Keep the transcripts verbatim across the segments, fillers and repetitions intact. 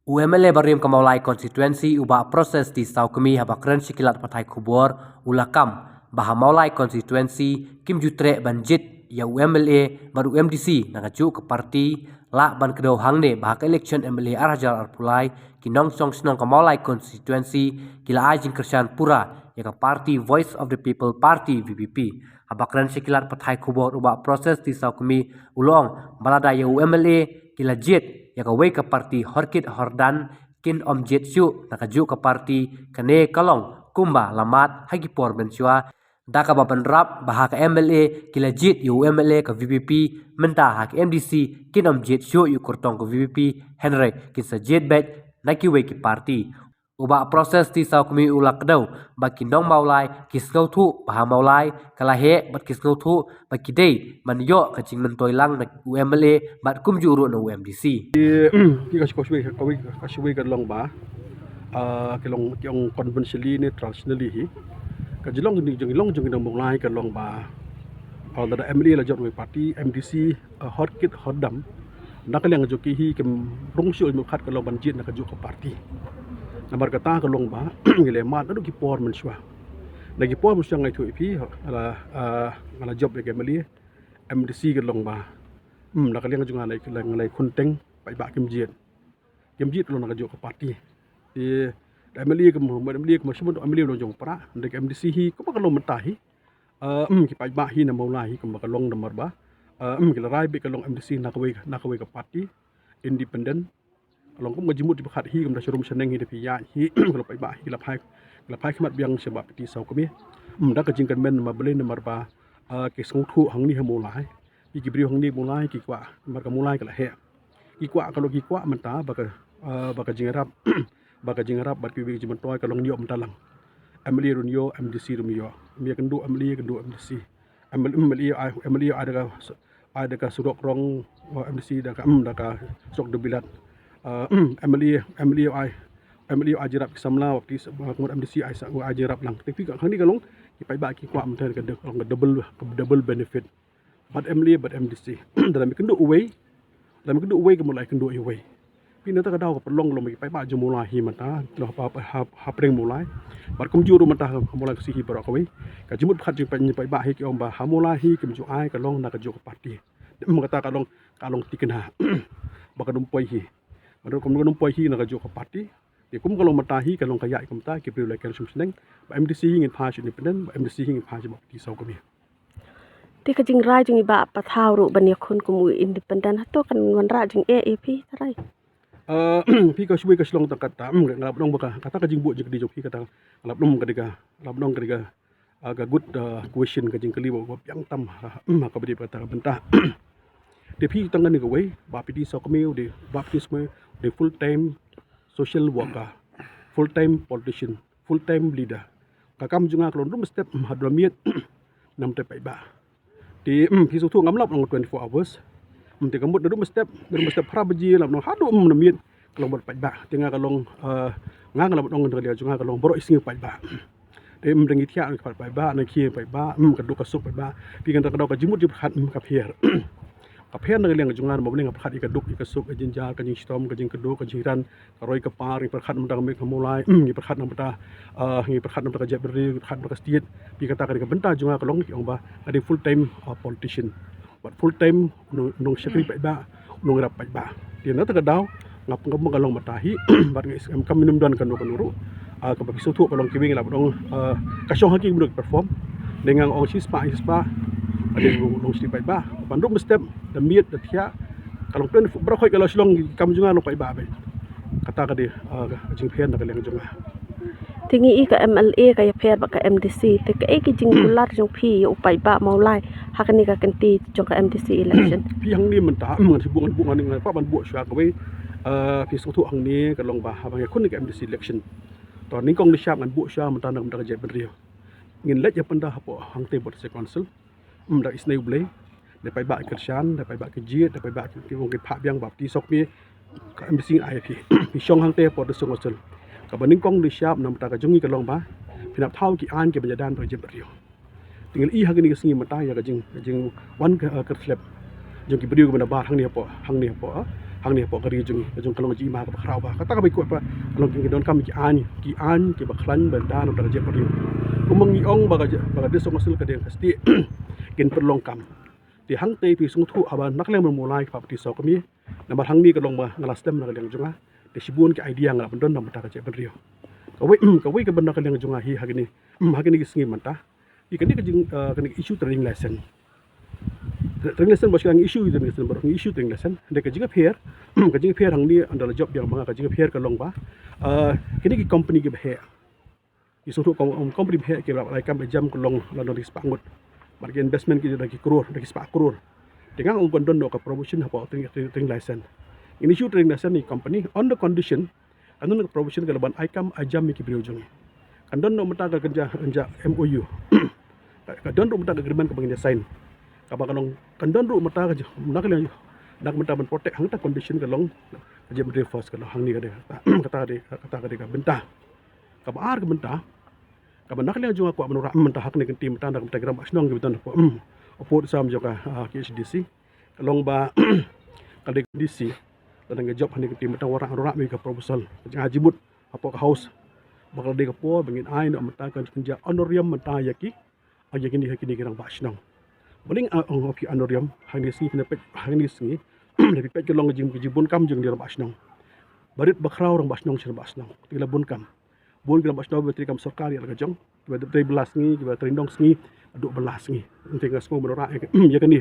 U MLA barim ka Mawlai Constituency u Bah Proses T Sawkmie haba kren sha ki lad pathai khubor u la kam ba ha Mawlai Constituency kim ju treh ban jied ïa u MLA bad u MDC na kajuh ka party, lah ban kdew hangne ba ha ka election MLA ar hajar arphew lai ki nongshong shnong ka Mawlai Constituency ki la ai jingkyrshan pura ïa ka party Voice of the People Party, VPP. Haba kren sha ki lad pathai khubor u Bah Proses T Sawkmie u la ong ba lada ïa u MLA ki la jied ïa kawei ka party horkit hordan kin ym jied shuh na kajuh ka party, kane ka long kumba la mad ha ki por mynshuwa. Da kaba bynrap ba ha ka MLA ki la jied ïa u MLA ka VPP, mynta ha ka MDC kin ym jied shuh ïa u kyrtong ka VPP, hynrei kin sa jied beit na kiwei ki party. U Bah Proses T Sawkmie u la kdew ba ki nong Mawlai ki sngewthuh ba ha Mawlai ka la heh bad ki sngewthuh ba ki dei ban ïoh ka jingmyntoi lang na u MLA bad kumjuh ruh na u MDC. Ki, ki ka shkor shwe, ka wei, ka shwe ka long ba, ah, ka long, ki ong conventionally ne traditionally hi. Ka jinglong jong, jinglong jong ki nong Mawlai ka long ba, ah, lada MLA la jot wei party, MDC, ah, horkit hordam. Na ka liang jong ki hi kim rung shuh, mukhat ka long ban jied na kajuh ka party. Namar kata ka long ba ngi la mad naduh ki por mynshuwa. Na ki por mynshuwa nga ïathuh ïa phi, la, ah, nga la jop ïa ka MLA, MDC ka long ba, hmm, na ka liang jong nga la, la, la khunteng, paidbah kim jied. Kim jied ka long na kajuh ka party. Te da MLA ka mo, MLA ka mo, shimon MLA long jong Prah, da ka MDC hi kumba ka long mynta hi. Ah, hmm, ki paidbah hi na Mawlai hi kumba ka long namar ba, ah, hmm, ki la rai beit ka long MDC na kawei, na kawei ka party independent. Ka long kum ka jingmut jingpyrkhat hi, kumta sharum shaneng hi da phi ïa hi, ka long paidbah hi, ki la phai, ki la phai khmat biang sha Bah P T Sawkmie. Hmm, da ka jingkyrmen namar balei namar ba, ah, ki sngewthuh hangne ha Mawlai. Ki, ki briew hangne Mawlai ki kwah namar ka Mawlai ka la heh. Ki kwah, ka long ki kwah mynta ba ka, ah, ba ka jingïarap, ba ka jingïarap bad kiwei ki jingmyntoi ka long ïoh mynta lang. MLA ruh ïoh, MDC ruh ïoh. Ïa kynduh MLA, kynduh MDC. MLA, MLA ai, MLA ai da ka, ai da ka surok rong, ah, MDC da ka, hmm, da ka surok Dubilat. Ah, hmm, MLA, MLA ai, MLA ai jingïarap ki samla, wa ki s-, wa ki MDC ai sa, ai jingïarap lang. Te phi ka, hangne ka long ki paidbah ki kwah mynta ka d-, ka long ka double, ka double benefit. Bad MLA bad MDC. Da lada me kynduh uwei, da lada me kynduh uwei ka mut la kynduh uwei. Phi, nangta ka daw ka pynlong long ba ki paidbah jong Mawlai hi mynta, long ha, ha, ha, hapdeng Mawlai. Bad kumjuh ruh mynta ha Mawlai Constituency hi baroh kawei. Ka jingmut pyrkhat jong ki paidbah hi ki ong ba ha Mawlai hi kim ju ai ka long na kajuh ka party. Te ym, kata ka long, ka long thikna ba kan ym poi hi. Bad ruh kum kan ym poi hi na kajuh ka party. Te kum ka long mynta hi ka long ka ïaid kumta, ki briew la kren shum shneng. Ba MDC hi ngin phai sha independent, ba MDC hi ngin phai sha Bah P T Sawkmie. Te ka jingrai jong i Bah Pathaw ruh ban ïakhun kum u independent, hato kan wanrah jingeh ïa phi, trai? Ah, phi, ka shwe ka shlong tang kata, hmm, nga la pynong ba ka, kata ka jingbud jingkylli jong phi kata, nga la pynong ka dei ka, nga la pynong ka dei ka, ah, ka good, ah, question, ka jingkylli ba, ba biang tam, ah, hmm, ha kaba dei kata ka bynta. Te phi, tang kane kawei, Bah P T Sawkmie u dei, Bah P T Sawkmie u dei full time social worker, full time politician, full time leader. Ka kam jong nga ka long naduh mynstep, hmm, haduh miet, namar te paidbah. Te, hmm, phi sngewthuh ngam lah ban ong twenty-four hours. Hmm, te ka mut naduh mynstep, naduh mynstep phra baje, lah ban ong haduh, hmm, na miet, ka long bad paidbah. Te nga ka long, eh, nga, nga lah ban ong na ka liang jong nga ka long baroh i sngi paidbah. Te, hmm, da ngi thiah na ki paidbah, na ki paidbah, hmm, ka duk ka suk paidbah. Phi, kata ka daw ka jingmut jingpyrkhat, hmm, ka pher. Ka pher na ka liang jong nga, namar balei nga pyrkhat ïa ka duk, ïa ka suk, ka jingjia, ka jingshitom, ka jingkyrduh, ka jinghiar, ka roi ka par, ngi pyrkhat namar ka mei ka Mawlai, ngi pyrkhat namar, ah, ngi pyrkhat namar ka jaitbynriew, ngi pyrkhat namar ka state. Phi, kata ka dei ka bynta jong nga ka long, ki ong ba nga dei full time, ah, politician. Bad full time nong, nongshakri paidbah, nongïarap paidbah. Te nangta ka daw nga pynngam ka long mynta hi, bad nga is-, em, kam nym don kano kano ruh. Ah, kaba phi sngewthuh ka long kiwei, nga lah ban ong, ah, ka shong ha ki, mano ki perform. Dei nga ong shispah shispah. Ka dei nongshakri paidbah. Ban duk mynstep, da miet, da thiah. Ka long plan, baroh khoit ka la shlong, kam jong nga long paidbah beit. Kata ka dei, ah, ka jingpher na ka liang jong nga. Te ngi i ka MLA ka ïapher bad ka MDC, te kaei ka jingkular jong phi ïa u paidbah Mawlai ha kane ka kynti jong ka MDC election? Phi, hangne mynta, ngan shu buh, ngan buh, ngan, ngan, ban buh shuwa kawei. Ah, phi sngewthuh hangne ka long ba haba ngi ïakhun ïa ka MDC election, to nyngkong nyngshap ngan buh shuwa mynta na ka bynta ka jaitbynriew. Ngin leit ïa pynda hapoh hangtei bad District Council. Ym, da isynei U Blei, da paidbah ki kyrshan, da paidbah ki jied, da paidbah ki, ki ong ki phah biang ba P T Sawkmie, ka MDC ai ïa phi. Phi shong hangtei hapoh District Council. Kaba nyngkong nyngshap namar ka jong ngi ka long ba phin ap thaw ki aiñ kiba ïadon bad ka jaitbynriew. Te ngi la i ha kine ki sngi mynta ïa ka jing, ka jingwan ka, eh, kyrkhlep jong ki briew kiba na bar hangne hapoh, hangne hapoh, eh, hangne hapoh ka ri jong ngi, ka jong ka long ka jingim kaba khraw bha. Kata kaba ngi kwah ba ka long ki donkam ki aiñ, ki aiñ kiba khlaiñ bynta na ka jaitbynriew. Kumba ngi ong ba ka ja-, ba ka District Council ka dei ka stieh kin pynlong kam. Te hangtei phi sngewthuh haba na ka liang ba Mawlai, phi pyrshah kumne. Namar hangne ka long ba nga la slem na ka liang jong nga, te shibun ki idea nga la pyndon na ka bynta ka jaitbynriew. Kawei, kawei kaba na ka liang jong nga hi ha kine, ha kine ki sngi mynta, hi kane ka jing, ah, kane ka issue trading license. Trading license ba shikha ngi issue trading license, baroh ngi issue trading license. Hynrei ka jingïapher, ka jingïapher hangne ynda la jop biang ma nga, ka jingïapher ka long ba, ah, kine ki company kiba heh, ki sngewthuh, kom-, company ba heh kiba la ai kam ai jam ka long la don ki spah ngut. Bad ki investment ki da ki klur, da ki spah klur. Te nga ong kan don noh ka provision hapoh trading, trading, trading license. Ngin issue trading license ïa ki company on the condition, kan don ka provision ka la ban ai kam ai jam ïa ki briew jong ngi. Kan don noh mynta ka kynja, kynja M O U. Ka, ka don ruh mynta ka agreement kaba ngin ïa sign. Kaba ka long, kan don ruh mynta ka, na ka liang, na ka bynta ban protect hangta condition ka long, ka jaitbynriew first ka long hangne ka dei, kata ka dei, kata ka dei ka bynta. Kaba ar ka bynta, kaba na ka liang jong nga kwah ban wanrah mynta ha kane ka kynti mynta na ka bynta ki rangbah shnong kiba don hapoh, hmm, hapoh sam jong ka, ah, K H A D C. Ka long ba ka dei ka D C, lada nga jop ha kane ka kynti mynta wanrah, wanrah ïa ka proposal, ka jingmut hapoh ka House, ba ka la dei ka por ba ngin ai noh mynta ka jingkynja honorarium mynta ïa ki, ïa kine, ïa kine ki rangbah shnong. Balei nga ong ïa ki honorarium, ha kine ki sngi phi na peit, ha kine ki sngi, lada phi peit ka long ka jing, ka jingbun kam jong ki rangbah shnong. Ba rit ba khraw rangbah shnong sha rangbah shnong, te ki la bun kam. Bun ki rangbah shnong ba trei kam sorkar ïa la ka jong, kiba trei bylla sngi, kiba trei nong sngi, haduh bylla sngi. Te nga sngew ban wanrah ïa ka, ïa kane,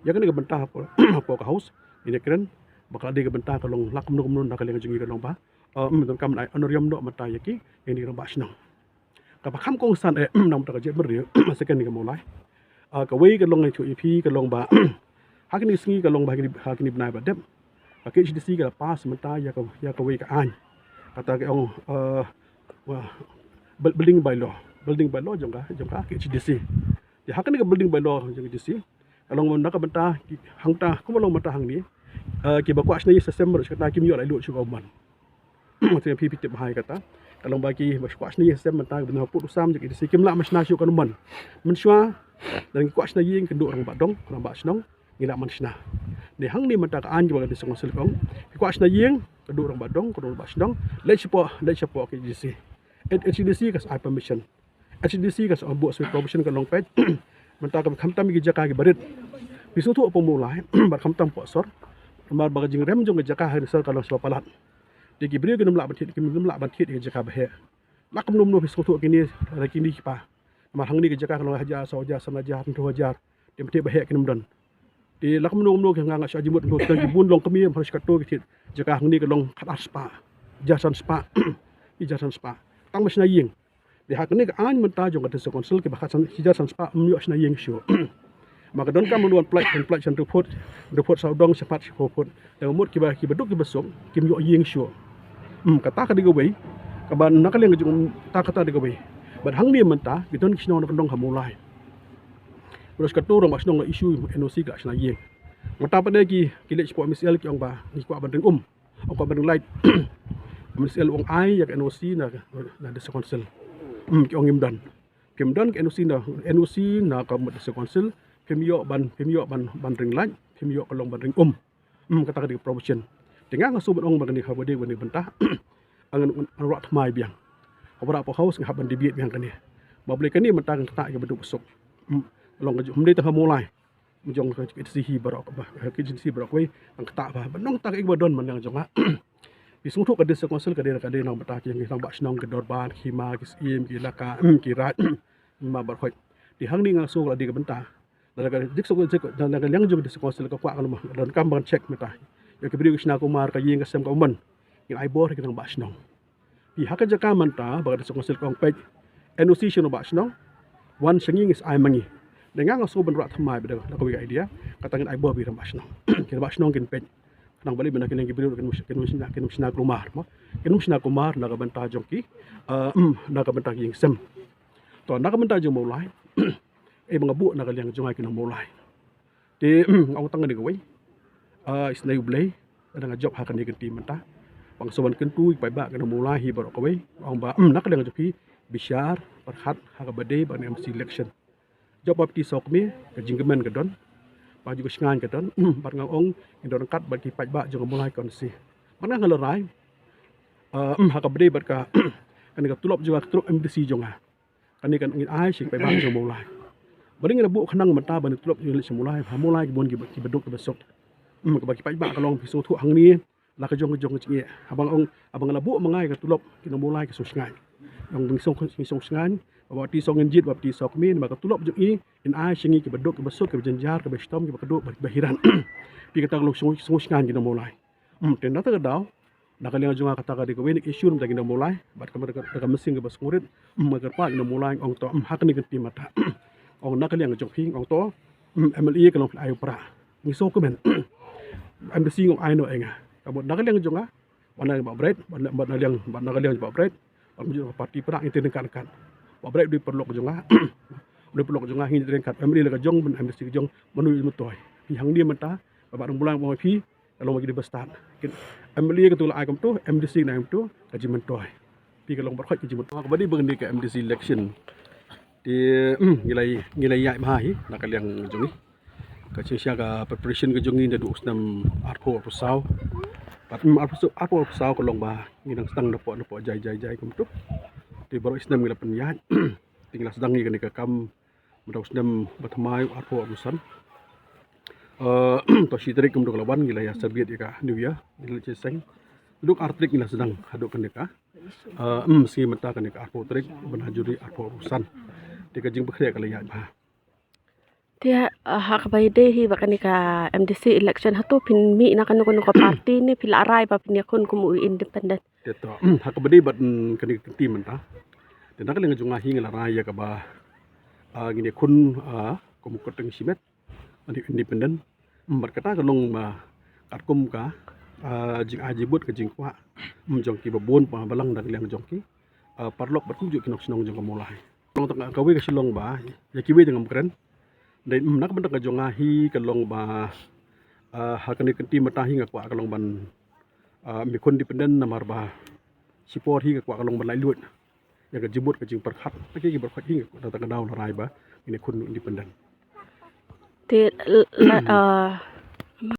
ïa kane ka bynta hapoh, hapoh ka House, ngin ïa kren ba ka la dei ka bynta ka long la kumno kumno na ka liang jong ngi ka long ba, eh, ym donkam ban ai honorarium noh mynta ïa ki, ïa kine ki rangbah shnong. Kaba kham kongsan, eh, na ka bynta ka jaitbynriew, second ne ka Mawlai. Ah, kawei ka long, nga ïathuh ïa phi ka long ba, ha kine ki sngi ka long ba ha kine, ha kine ki bnai ba dep, ka K H A D C ka la pass mynta ïa ka, ïa kawei ka aiñ, kata ka ong, eh, wa-, buil-, building bylaw, building bylaw jong ka, jong ka K H A D C. Te ha kane ka building bylaw jong ka K H A D C, ka long na ka bynta ki, hangta, kumba long mynta hangne, eh, kiba kwah shna ïing sem baroh shi katta kim ïoh lait luid shuh kumne. Te phi, phi tip bha ïa kata. Ka long ba kiba kwah shna ïing sem mynta kiba don hapoh u sam jong ka K H A D C kim lah ban shna shuh kumne. Mynshuwa, lada ki kwah shna ïing, kynduh rangbah dong, rangbah shnong, ngi lah ban shna. Te hangne mynta ka aiñ kaba ka District Council ka ong, ki kwah shna ïing, kynduh rangbah dong, kynduh rangbah shnong, leit shapoh, leit shapoh K H A D C. At K H A D C ka sa ai permission. K H A D C ka sa buh sa provision ka long peit. Mynta ka khamtam ki jaka kiba rit. Phi sngewthuh hapoh Mawlai, bad khamtam hapoh sor, namar ba ka jingrem jong ka jaka ha sor ka long shibun palat. Te ki briew kim lah ban thied, kim lah ban thied ïa ka jaka ba heh. La kumno kumno phi sngewthuh kine, la kine ki pa. Namar hangne ka jaka ka long hajar, saw hajar, san hajar, hynriew hajar. Te mynta ba heh kim don. Te la kumno kumno ki, nga nga shu ai jingmut, ki bun long kmie, hajar katto ki thied. Jaka hangne ka long khatar spah, hajar san spah. Ki hajar san spah. Tang ba shna ïing. Te ha kane ka aiñ mynta jong ka District Council kiba khatsan, hajar san spah ym ïoh shna ïing shuh. Ma ka donkam ban wan pynlait, pynlait sha hynriew phut, hynriew phut sawdong, shiphew phut, shiphew phut. Te mut kiba, kiba duk kiba suk kim ïoh ïing shuh. Hmm, kata ka dei kawei kaba na ka liang jong, kata, kata dei kawei. Bad hangne mynta ki don ki shnong na ka dong ha Mawlai. Baroh shi katto rangbah shnong la issue N O C ka la shna ïing. Mynta pat de ki, ki leit shapoh M C L ki ong ba ngi kwah ban ring um. Ong kwah ban ring light. M C L ong ai ïa ka N O C na, na District Council. Hmm, ki ong ngim don. Kim don ka N O C na, N O C na ka District Council. Phim ïoh ban, phim ïoh ban, ban ring light, phim ïoh ka long ban ring um. Hmm, kata ka dei ka provision. Te nga nga shu ban ong ba kane haba dei, ba dei bynta, ngan, ngan wanrah thymmai biang. Haba rah hapoh House nga hap ban debate biang kane. Ba balei kane mynta kan ktah ïa kiba duk ba suk. Hmm, long ka jong, ym dei tang ha Mawlai. Jong ka K H A D C hi baroh, ba, K H A D C baroh kawei, tang ktah ba, ba nong ktah ïa kiba don man liang jong nga. Phi sngewthuh ka District Council ka dei, ka dei na ka bynta ki, ki rangbah shnong, ki dorbar, ki hima, ki syiem, ki elaka, ki raid, ma baroh. Te hangne nga sngew ka la dei ka bynta. Lada ka District Council, lada ka liang jong ka District Council ka kwah ka long, donkam ban check mynta. Ïa ki briew ki shna kumar, ka ïing ka sem ka umman. Ngin ai bor ïa ki rangbah shnong. Phi, ha ka jaka mynta ba ka District Council ka ong peit, N O C sha rangbah shnong, wan sha ngi ngi sa ai ma ngi. Te nga nga sngew ban wanrah thymmai bad da kawei ka idea, kata ngin ai bor ïa ki rangbah shnong. Ki rangbah shnong kin peit. Khnang balei ba na ki liang ki briew kin ym, kin ym shna, kin ym shna kumar, mo. Kin ym shna kumar na ka bynta jong ki, eh, na ka bynta ki ïing sem. To na ka bynta jong Mawlai, eh, ba nga buh na ka liang jong nga ki nong Mawlai. Te nga ong tang kane kawei. Ah, isynei U Blei, lada nga jop ha kane ka kynti mynta, ba nga shu wan kyntu ïa ki paidbah ki nong Mawlai hi baroh kawei. Nga ong ba na ka liang jong phi, bishar pyrkhat ha kaba dei bad na M C election. Jop ba phi sngewkmen, ka jingkmen ka don. ba ju ka shngaiñ ka don, bad nga ong, ngin don ryngkat bad ki paidbah jong ka Mawlai constituency. Bad nga nga la rai, eh, ha kaba ïadei bad ka, kane ka tulop jong ka tulop M D C jong nga. Kane kan ngin ai sha ki paidbah jong Mawlai. Bad ngi la buh khnang mynta ba ngin tulop jong ka Mawlai, ha Mawlai ki bun ki ba, ki baduk ki basuk. Hmm, kaba ki paidbah ka long phi sngewthuh hangne, la ka jong ka jong ka jingeh. Haba nga ong, haba nga la buh ma nga ïa ka tulop, ki nong Mawlai ki sngewshngaiñ. Ong ngi sngewshngaiñ, ba ba ti song ngin jied, ba ba ti song kmie, ba ka tulop jong ngi, ngin ai sha ngi ki baduk ki basuk, ki bajynjar, ki bashitom, ki bakduh, ba, ba hiran. Phi kata ka long sngewshngaiñ ki nong Mawlai. Hmm, te na kata ka daw, na ka liang jong nga kata ka dei kawei na ka issue na ki nong Mawlai, bad ka, ka, ka mynsiem kaba sngewrit, hmm, nga kyrpad ki nong Mawlai, ong to, hmm, ha kane ka kynti mynta. Ong na ka liang jong phi, ong to, hmm, M L A ka long phi la ai u prah. Ngi sngewkmen. M D C ngam ai noh ïa nga. Ka mut na ka liang jong nga, bad na, bad na liang, bad na, bad na liang, bad na ka liang Bah Bright, bad mynjur ka party prah ngi trei ryngkat ryngkat. Bah Bright u dei paralok jong nga, u dei paralok jong nga, ngi trei ryngkat. M L A la ka jong, M D C ka jong, mano u myntoi. Phi hangne mynta, ba, ba dang bulang ba phi, ka long ba ki dei ba stad. Kin M L A kyntu la ai kumtu, M D C na ai kumtu, ka jingmyntoi. Phi ka long baroh ka jingmyntoi. Kaba dei ba ngi ka M D C election. Te, hmm, ngi la, ngi la ïaid bha hi, na ka liang jong ngi. Ka jingshisha ka preparation ka jong ngi naduh u snem arphew arphew saw. Bad, hmm, arphew, arphew arphew saw ka long ba ngi dang sdang napoh, napoh jai, jai, jai kumtu. Te baroh snem ngi la pynïaid. Te ngi la sdang ïa kane ka kam mynta u snem ba thymmai arphew arphew san. Eh, to shi tarik kumtu ka la wan ngi la ïa celebrate ïa ka New Year, ngi la ïa seng. Duk ar tarik ngi la sdang haduh kane ka. Eh, hmm, sngi mynta kane ka arphew tarik bnai January arphew arphew san. Te ka jingpynkhreh ka la ïaid bha. Te, eh, ha kaba ïadei hi ba kane ka M D C election hato phin mih na kano kano ka party ne phi la rai ba phin ïakhun kum u independent? Te to, ha kaba dei bad, mm, kane ka kynti mynta. Te na ka liang jong nga hi nga la rai ïa kaba, ah, ngin ïakhun, ah, kum u kyrteng shimet, ani independent. Mm, bad kata ka long ba katkum ka, ah, jingai jingmut ka jingkwah, mm, jong ki babun ba balang na ka liang jong ki, ah, paralok bad kumjuh ki nong shnong jong ka Mawlai. Long tang kawei ka shlong ba ïa kiwei te ngam kren. Dei, mm, na ka bynta ka jong nga hi ka long ba, ah, ha kane ka kynti mynta hi nga kwah ka long ban, ah, ïakhun independent namar ba shipor hi nga kwah ka long ban laitluid ïa ka jingmut ka jingpyrkhat. Ki, ki baroh hi nga kwah, tang ka daw la rai ba ngin ïakhun independent. Te la, ah,